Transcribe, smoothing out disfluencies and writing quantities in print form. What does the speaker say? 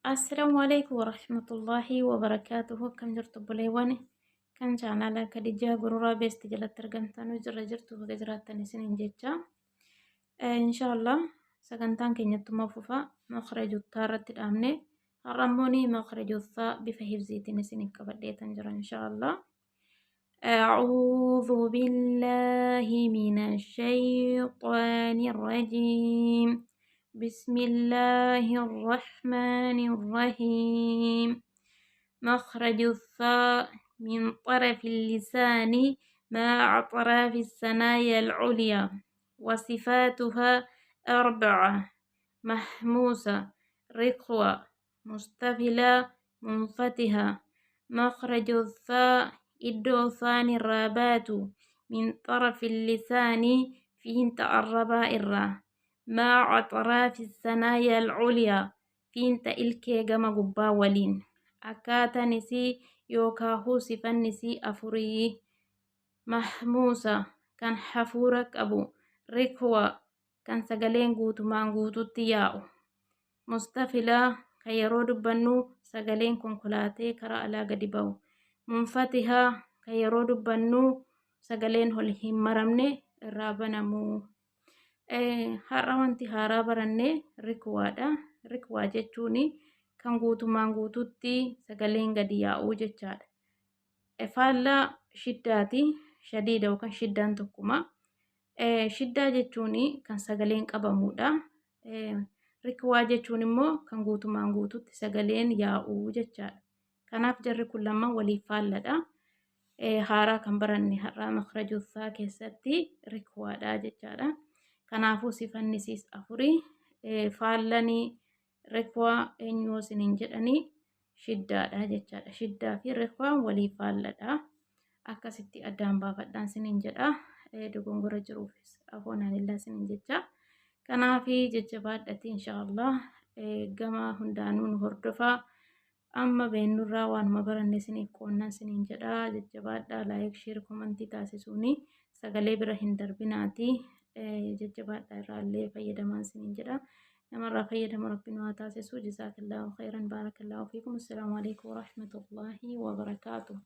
Assalaamu alaikum warahmatullaahi wabarakaatuhu. Akkam jirtu obboleewwan kan chaanaala Kadijaa Gururaa Beesti jalatti argamtan jirra jirtu baga jiraattan isiniin jecha. Inshaallah sagantaan keenyattuma fufa makrajuttaa irratti dhaabne har'a immoo ni makrajuttaa bifa hifziitiin isiniif qabadheetan jira inshaallah. أعوذ بالله من الشيطان الرجيم. بسم الله الرحمن الرحيم. مخرج الثاء من طرف اللسان مع أطراف الثنايا العليا، وصفاتها أربعة: محموسة، رقوة، مستفلة، منفتحة. مخرج الثاء iddoo thaan irraa baatu min xarafi lisaani fiinta arrabaa irraa maca axraafi sanaaya alculyaa fiinta ilkee gama gubbaa waliin akkaataan isii yookaahuu sifanni isii afurii mahmuusa kan hafuura qabu, rikwa kan sagaleen guutumaan guututti yaa'u, mustafilaa kan yeroo dubbannu sagaleen konkolaatee karaa alaa gadi ba'u, munfatihaa kan yeroo dubbannu sagaleen ol hin maramne irraa banamu. Har'a wanti haaraa baranne rikwaadha. Rikwaa jechuun kan guutumaan guututti sagaleen gadi yaa'uu jechaadha. Faallaa shiddaati. Shadiida yookaan shiddaan tokkuma. Shiddaa jechuun kan sagaleen qabamuudha. Rikwaa jechuun immoo kan guutumaan guututti sagaleen yaa'uu jechaadha. Kanaaf jarri kun lamaan waliif faalladha. Haaraa kan baranne har'aa makrajuthaa keessatti rikwaadha jechaadha. Kanaafuu sifannisiis afurii faallanii rikwaa eenyu isiniin jedhanii shiddaadha jechaadha. Shiddaa fi rikwaan waliif faalladha. Akkasitti addaan baafadhaan isiniin jedha. Dogongora jiruufis afoonaan illaa isiniin jecha. Kanaaf jajjabaadhati inshaallah gama hundaanuu nu hordofaa. Amma beennurraa waanuma baranne isiniif qoonnaan isiniin jedha. Jajjabaadhaa, like, share, comment taasisuuni sagalee bira hin darbinaati. Jajjabaadhaa, irraallee fayyadamaan isiniin jedha. Namarraa fayyadamu rabbi nu haa taasisu. Jazaakallaahu khayran, baarakallaahu fiikum. Assalaamu alaikum warahmatullaahi wabarakaatuh.